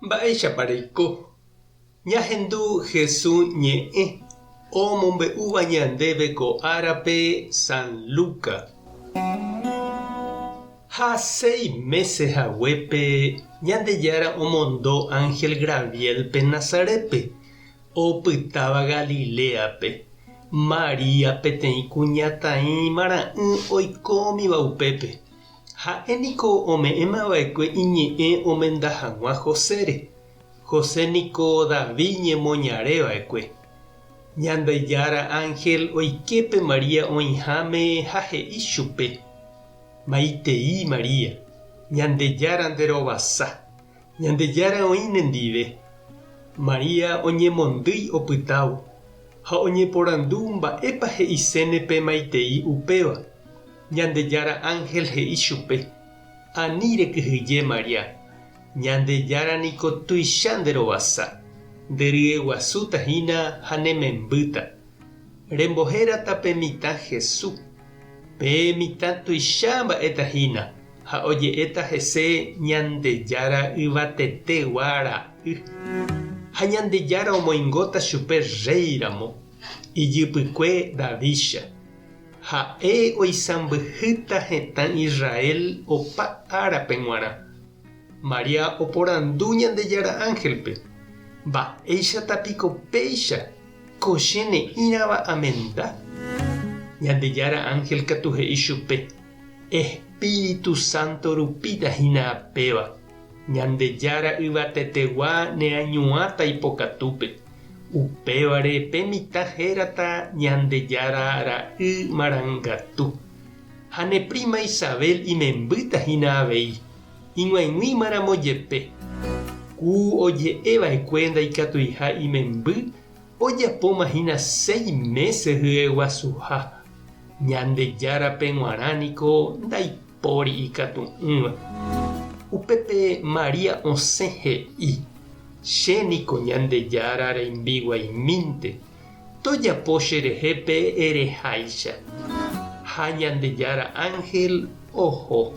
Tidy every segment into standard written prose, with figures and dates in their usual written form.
Mba'éichapa reiko? Ñahendu Hesu ñe'ẽ omombe'úva ñandéve ko árape San Luca. Ha séi mése haguépe Ñandejára omondo ánhel Graviélpe Nazarétpe, opytáva Galiléape, María peteĩ kuñataĩ marã'ỹ oikómiva upépe. Ha'e niko ome'ẽma va'ekue iñe'ẽ omenda hag̃ua Josére. José niko David ñemoñare va'ekue. Ñandejára ánhel oike pe María oĩháme ha he'i chupe, Maitei María, Ñandejára nde rovasa, Ñandejára oĩ nendive. María oñemondýi opytávo, ha oñeporandu mba'épa he'iséne pe maitei upéva. Ñandejára ánhel he'i chupe, Ani rekyhyje María, Ñandejára niko tuicha nde rovasa, nde ryeguasúta hína ha ne membýta. Rembohérata pe mitã Hesu. Pe mitã tuicha mba'éta hína ha oje'éta hese Ñandejára yvatetegua ra'y. Ha Ñandejára omoingóta chupe rréi ramo, ijypykue Davídcha. Ha'e oisãmbyhýta hetã Israel opa árape g̃uarã. María oporandu Ñandejára ánhelpe, Mba'éichata piko péicha ko che ne'ĩrava amenda? Ñandejára ánhel katu he'i chupe, Espíritu Santo rupíta hína péva. Ñandejára yvatetegua neañuãta ipokatúpe. Upévare pe mitã hérata Ñandejára Ra'y Marangatu. Ha ne príma Isabel imembýta hína avei, ig̃uaig̃uímaramo jepe. Ku oje'e va'ekue ndaikatuiha imemby ojapóma hína séi mése hyeguasuha. Ñandejárape g̃uarã niko ndaipóri ikatu'ỹva. Upépe María osẽ he'i, Che niko Ñandejára rembiguaimínte, tojapo cherehe pe ereháicha. Ha Ñandejára ánhel oho.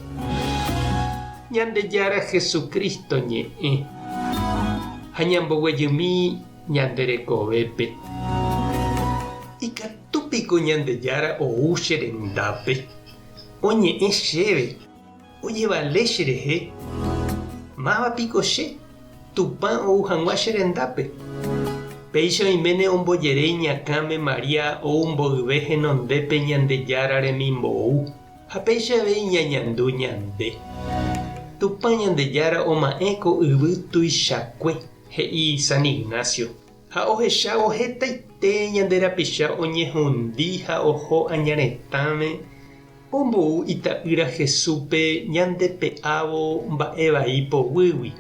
Ñandejára Jesucristo ñe'ẽ. Ha ñamboguejymi ñande rekovépe. Ikatu piko Ñandejára ou che rendápe, oñe'ẽ chéve, ojevale cherehe? Máva piko che, Tupã ou hag̃ua che rendápe? Péicha oiméne ombojere iñakãme María ou mboyve henondépe Ñandejára remimbou, ha péicha avei ñañandu ñande. Tupã Ñandejára oma'ẽ ko yvy tuichakue, he'i San Ignacio, ha ohechávo hetaite ñande rapicha oñehundi ha oho añaretãme, Ombou ita'ýra Jesúspe ñandepe'ávo mba'e vai poguýgui.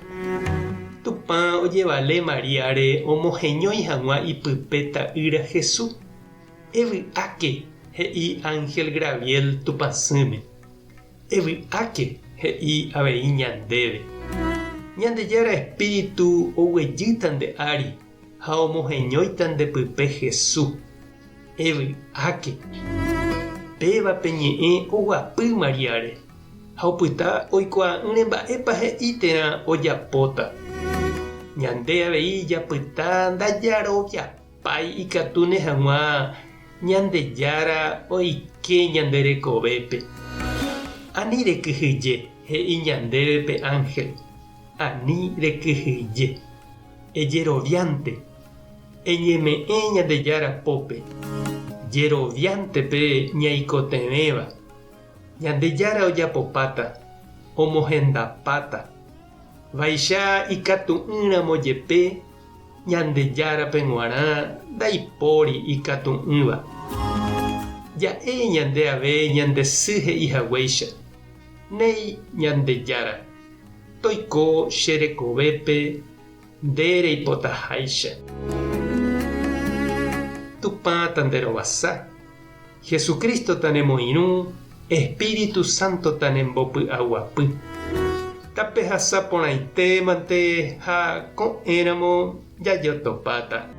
Tupã ojevale Maríare omoheñói hag̃ua ipype ta'ýra Jesús. Evy'áke, he'i ánhel Graviel Tupãsýme. Evy'áke, he'i avei ñandéve. Ñandejára espíritu oguejýta nde ári ha omoheñóita nde pype Jesús. Evy'áke! Péva pe ñe'ẽ oguapy Maríare, ha opyta oikuaa'ỹre mba'épa he'i térã ojapóta. Ñande avei japyta ndajaroviapái ikatúne hag̃ua Ñandejára oike ñande rekovépe. Ani rekyhyje, he'i ñandéve pe ánhel, ani rekyhyje. Ejeroviánte. Eñeme'ẽ Ñandejára pópe, jeroviánte pe ñaikotevẽva. Ñandejára ojapopáta, omohendapáta. Vaicha ikatu'ỹramo jepe Ñandejárape g̃uarã ndaipóri ikatu'ỹva. Ja'e ñande ave ñande sy he'i haguéicha, Néi Ñandejára, toiko che rekovépe Nde reipotaháicha. Tupã tanderovasa, Jesucristo tanemoirũ, Espíritu Santo tanembopy'aguapy. Tapehasa porãite mante ha ko'ẽramo jajotopáta.